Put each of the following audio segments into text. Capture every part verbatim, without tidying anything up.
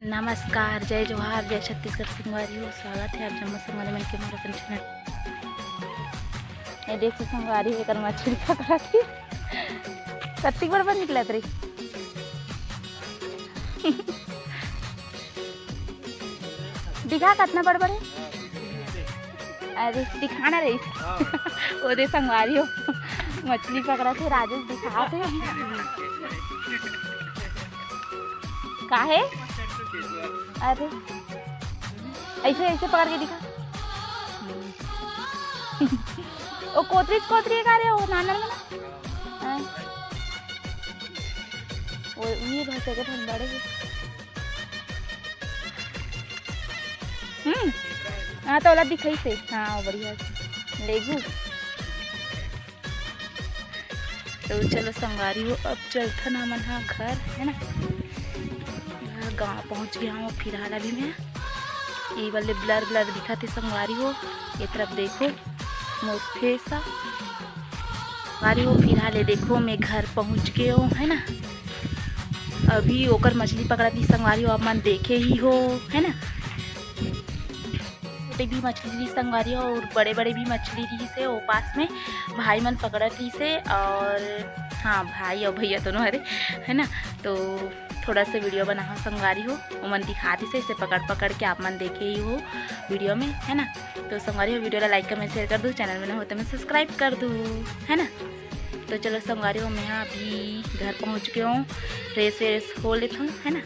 नमस्कार, जय जोहार, जय छत्तीसगढ़ संगवारी हो। स्वागत है आप जम्मो संगवारी मन के मोर अपन चैनल। ये देखो संगवारी हो, एकर मछली पकड़ा थी। कत्ती बड़ बड़ निकलत रही। दिखा कतना बड़ बड़ है। अरे दिखाना रही। वो दे संगवारी हो, मछली पकड़ा थे राजेश, दिखा थे। काहे? अरे ऐसे ऐसे पकड़ के दिखा। वो कोतरी कोतरी का रे, वो नाना में ना। हाँ। वो ये भाषा के हम बड़े हैं। हम्म। हाँ तो ओला दिखाई से। हाँ बढ़िया से। लेगू। तो चलो संगवारी हो, अब चलथन हमन हा घर, है ना। गाँव पहुँच गया हूँ फिलहाल अभी मैं। ये वाले blur blur दिखत हे संगवारी हो, ये तरफ देखो मोर face हा। संगवारी हो फिलहाल ये देखो मैं घर पहुँच गए हूँ, है ना। अभी ओकर मछली पकड़त ही संगवारी हो, आप मन देखे ही हो, है ना। छोटे भी मछली रही संगवारी हो और बड़े बड़े भी मछली रही से, वो पास में भाई मन पकड़त रही से। और हाँ, भाई और भैया दोनों हरे, है ना। तो थोड़ा से video बनाओ संगवारी हो, ओमन दिखात रही से, इसे पकड़ पकड़ के आप मन देखे ही हो video में, है ना। तो संगवारी हो video ला like comment share कर दो, channel में ना हो तो मैं subscribe कर दो, है ना। तो चलो संगवारी हो, मैं अभी घर पहुँच गए हूँ, fresh व्रेश हो लेत हूँ, है ना।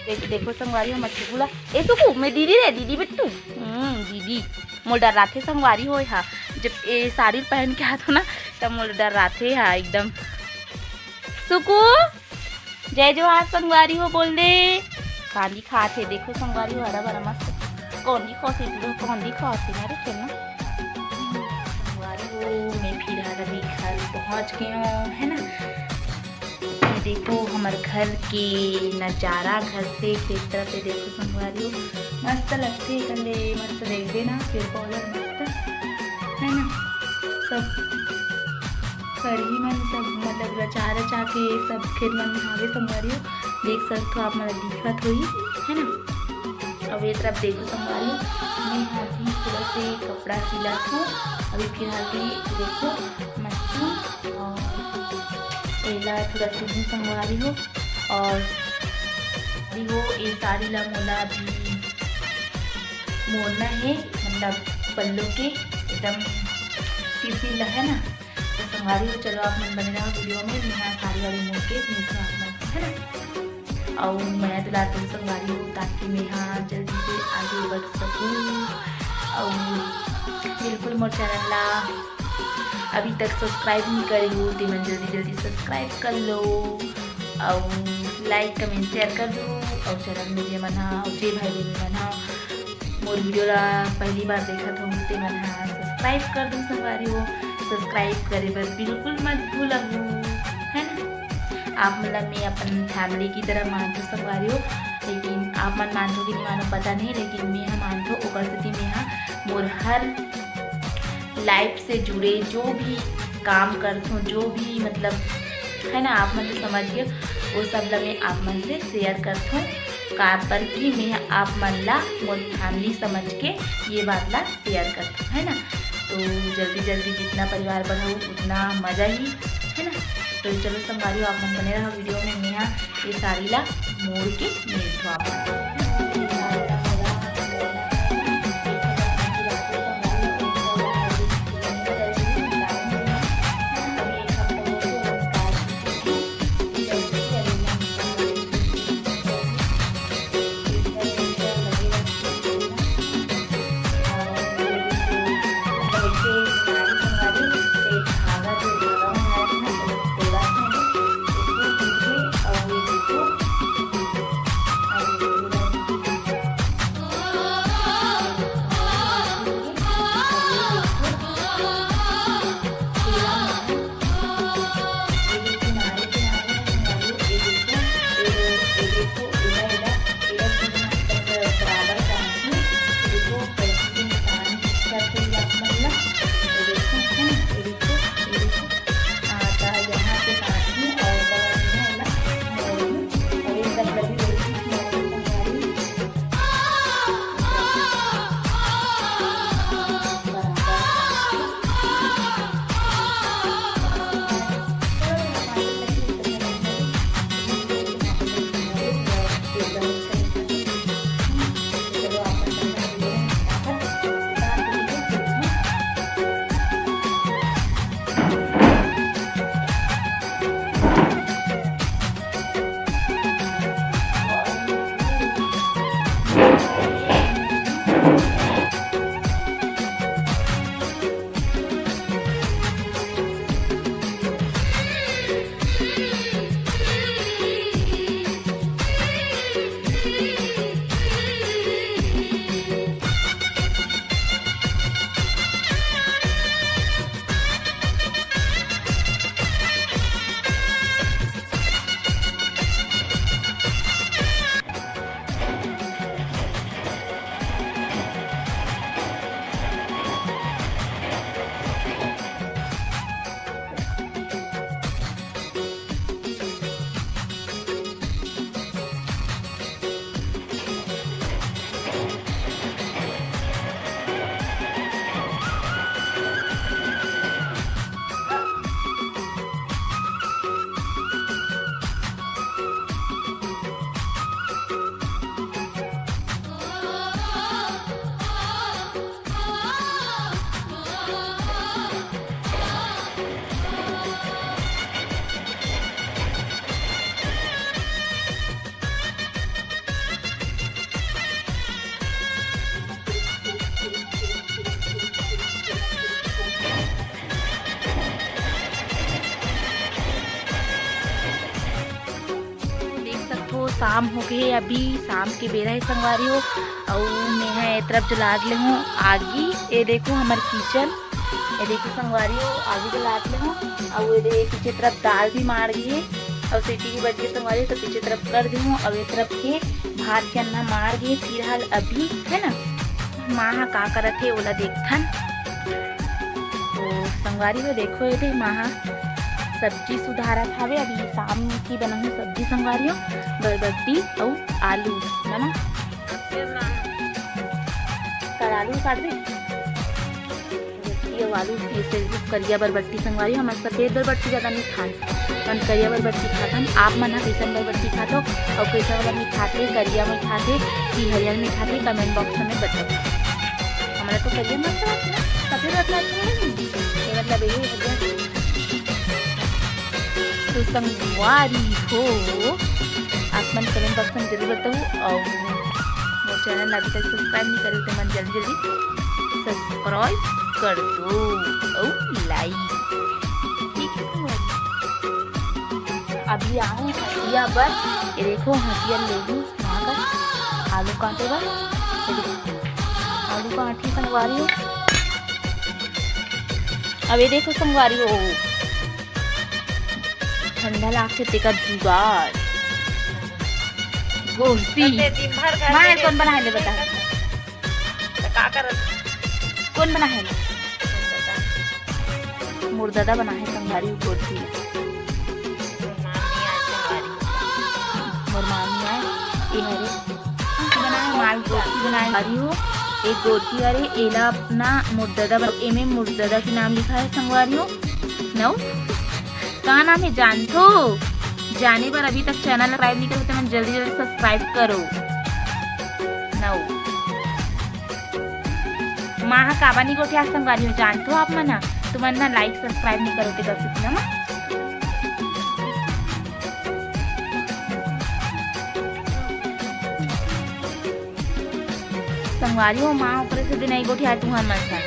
देख, देखो संगवारी हो, मछली बुला। ए सुकू, मैं दीदी रे, दीदी बिट्टू। हम्म, दीदी। मोर डर्राथे संगवारी हो हा। जब ए साड़ी पहन के आथो ना, तब मोर डर्राथे हा एकदम। सुकू, जय जोहार संगवारी हो, बोल दे। कांदी खात हे, देखो संगवारी हो, हरा भरा मस्त। कौंदी खात हे, पूरा कौंदी खात हे, अरे खेलना। संगवारी हो, मैं फिलहाल अभी घर पहुँच गए हूँ, है ना। ये देखो हमर घर के नजारा, घर से खेत तरफ से देखो संगवारी हो, मस्त लगथे, एकर ले मस्त देखबे ना, पेड़ पौधा मस्त, है ना, सब खरही मन सब मतलब रचा रचा के सब खेत मन में हावे संगवारी हो, देख सकथो आप मन ला दिखत होही, है ना। अब ये तरफ देखो संगवारी हो, मैं अभी थोड़ा से कपड़ा सिलत हूँ, अभी फिलहाल भी देखो मस्त। और एला थोड़ा सी भी संगवारी हो। और भी हो, ये साड़ी ला मोला अभी मोड़ना है, मतलब पल्लू के एकदम सिलसिल ला, है ना। तो संगवारी हो, चलो आप मन बने रहो video में, मैं साड़ी वाड़ी मोड़ के मिलता हूँ आप मन, है ना। और मैं तो लाती हूँ संगवारी हो, ताकि मैं हाँ जल्दी से आगे बढ़ सकूँ। और बिल्कुल मोर channel ला अभी तक subscribe नहीं करे हो, ते मन जल्दी जल्दी subscribe कर लो, और like comment share कर दो, और channel में जे मन हा, और जे भाई बहन मन हा, मोर video ला पहली बार देखत हो, ते मन हा subscribe कर दो संगवारी हो। Subscribe करे बर बिल्कुल मत भूलहू, है ना। आप मन ला मैं अपन family की तरह मानथो संगवारी हो, लेकिन आप मन मानथो कि नहीं मानो पता नहीं, लेकिन मैं हा मानथो, ओकर सेती मैं हा मोर हर life से जुड़े जो भी काम करथों, जो भी मतलब है ना, आप मन तो समझ गए, वो सब ला मैं आप मन से share करथों। कार पर कि मैं आप मन ला मोर family समझ के ये बात ला share करथों, है ना। तो जल्दी जल्दी जितना परिवार बढ़ाओ उतना मजा ही, है ना। तो चलो संगवारी हो, आप मन बने रहो video में, मैं हा ये साड़ी ला मोड़ के मिलथों आप मन। शाम हो गए, अभी शाम के बेरा है संगवारी हो। अउ मैं ह ए तरफ जलात ले हूँ आगी। ये देखो हमर किचन, ये देखो संगवारी हो, आगी जलात ले हूँ। अउ ये दे पीछे तरफ दाल भी माड़ गे हे, अउ सीटी भी बज गे संगवारी हो, तो पीछे तरफ कर दे हूँ। अउ ये तरफ के भात के अन्ना माड़ गे हे फिलहाल अभी, है ना। माँ ह का करत हे ओला देखथन। तो संगवारी हो देखो, ये दे माँ ह सब्जी सुधारत हावे। अभी शाम की बनाहूँ सब्जी संगवारी हो, बरबट्टी अउ आलू, है ना। कर आलू काट दे। ये आलू, ये से करिया बरबट्टी संगवारी हो, हमर सफेद बरबट्टी ज्यादा नहीं खान, हम करिया बरबट्टी खाथन। आप मन ह कइसन बरबट्टी खाथो अउ कइसन वाला में खाथे, करिया में खाथे कि हरियर में खाथे, कमेंट बॉक्स में बताओ। हमारा तो करिया मस्त लगता है, सफेद वाला अच्छा नहीं, ये मतलब यही हरियर। तो संगवारी हो, आप मन कमेंट बॉक्स में जरूर बताओ, अउ मोर चैनल अभी तक सब्सक्राइब नहीं करे हो, तो मन जल्दी जल्दी सब्सक्राइब कर दो अउ लाइक। ठीक है संगवारी, अभी आहूँ हंसिया बर। ये देखो हंसिया ले लूँ वहाँ का आलू काटे बर। ये देखो, आलू काटे संगवारी हो। अब ये देखो संगवारी हो, ठंडा लागथे तेकर जुगाड़। गोरसी। तो ते दिन भर घर माँ, में कौन बनाए ले बता? तो का करत? कौन बनाए ले? मोर ददा बनाए संगवारी गोरसी। मोर मामी आए, ये हरे बनाए, माल गोरसी बनाए। अरे हो, एक गोरसी, अरे एला अपना मोर ददा बन-, एमे मोर ददा के नाम लिखा है संगवारी हो। नौ का नाम है जानथो? जाने बर अभी तक चैनल सब्सक्राइब नहीं करे हो, तो मन जल्दी जल्दी सब्सक्राइब करो। नौ माँ ह काबर नहीं गोठिया संगवारी हो जानथो आप मन ह? तुमन ना लाइक सब्सक्राइब नहीं करो ते कर सकती ना माँ। संगवारी हो माँ ओकरे से दिन नहीं गोठिया तुहर मन से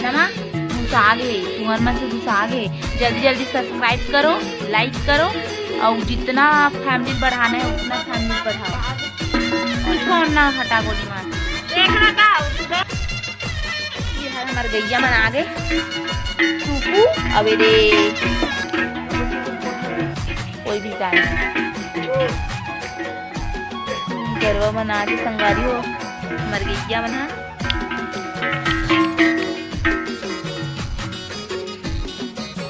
ना माँ, गुस्सा आ गए तुहर मन से, गुस्सा आ गए। जल्दी जल्दी सब्सक्राइब करो, लाइक करो अउ जितना फैमिली बढ़ाना है उतना फैमिली बढ़ाओ। कुछ और ना हटा गोली मार। देखना का ये हर हमार गैया मन आ गए। टूकू, अबे दे। कोई भी गाय नहीं। गरवा मन आ गए संगवारी हो। हमार गैया मन हा।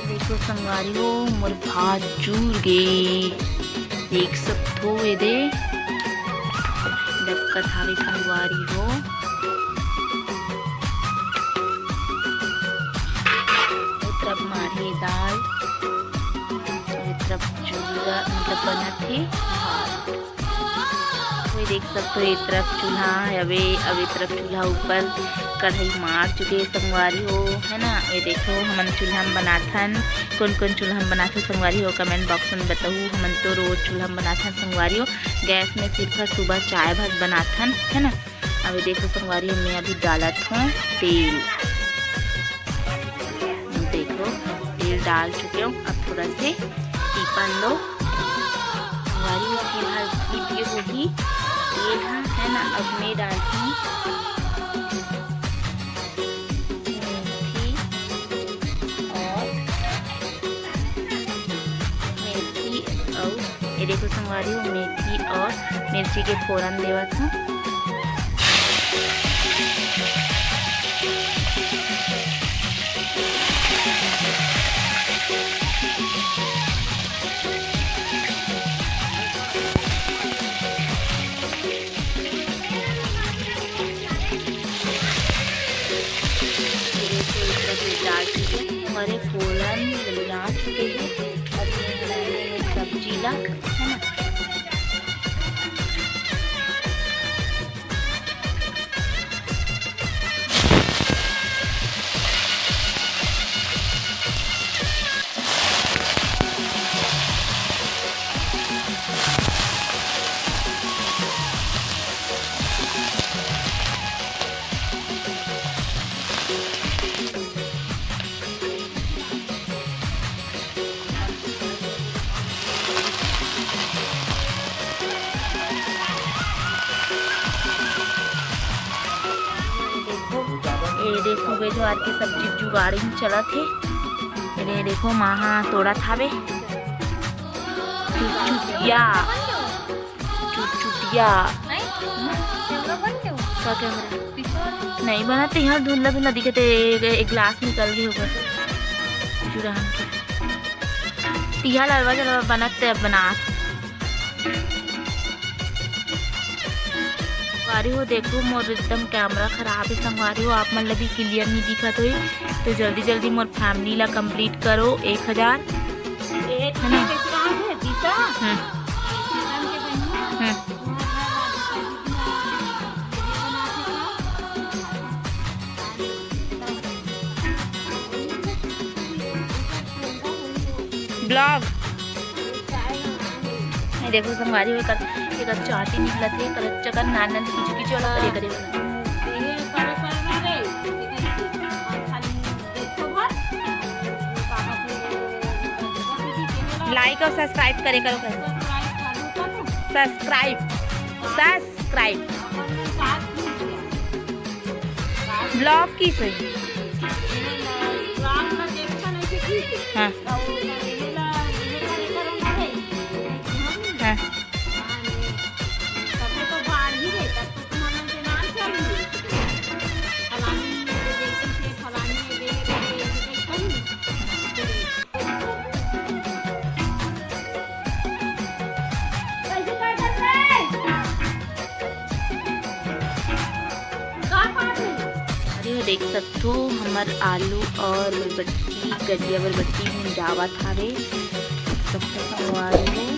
देखो संगवारी हो, मोर भात चूर गे। देख सकथो, ये दे डबकत हावे संगवारी हो। ए तरफ माढ़े दाल, ए तरफ चूल्हा, मतलब बनत हे भात। ये देख सकथो, ए तरफ चूल्हा हवे, अब ए तरफ चूल्हा ऊपर कढ़ाई मार चुके हे संगवारी हो, है ना। ये देखो, हमन चूल्हा में बनाथन। कौन कौन चूल्हा में बनाथो संगवारी हो, कमेंट बॉक्स में बताहू। हमन तो रोज चूल्हा में बनाथन संगवारी हो, गैस में सिर्फ सुबह चाय भात बनाथन, है ना। अभी देखो संगवारी हो, मैं अभी डालत हूँ तेल। देखो, तेल डाल चुके हूँ, अब थोड़ा से टीपन दो। संगवारी हो, फिलहाल टीप के होगी तेल हा, है ना। अब मैं डालती हूँ मेथी और मेथी अउ ये देखो संगवारी हो, मेथी और मिर्ची के फोरन देवत हूँ। हमारे फोरन ललिया चुके हैं। अब ये बनाएंगे सब्जी ला, है ना। ये जो आज के सब्जी जुगाड़ ही चलत हे। ये देखो, माँ हा तोड़त हावे। चुटचुटिया, चुटचुटिया। का कैमरा? नहीं बनत हे, यहाँ धुंधला धुंधला दिखत हे। एक, एक ग्लास निकल गए होगा जुड़ान के। तिहा लड़वा जलवा बनत ते अब बनात। संगवारी हो, देखो, मोर एकदम कैमरा खराब हे संगवारी हो, आप मन ला भी क्लियर नहीं दिखत होई, तो जल्दी जल्दी मोर फैमिली ला कंप्लीट करो एक हजार, है ना? हम्म। हम्म। ब्लॉग। ये देखो संगवारी हो, एकर, एकर चाटी निकलत हे, एकर चकन नान नान किचु किचु वाला करे करे। लाइक और सब्सक्राइब करे करो, सब्सक्राइब, सब्सक्राइब। ब्लॉग की सही। हाँ। हाँ। अरे, देख सकथो, हमर आलू और बरबट्टी, गजिया बरबट्टी में जावत हावे। सबसे संगवारी हो,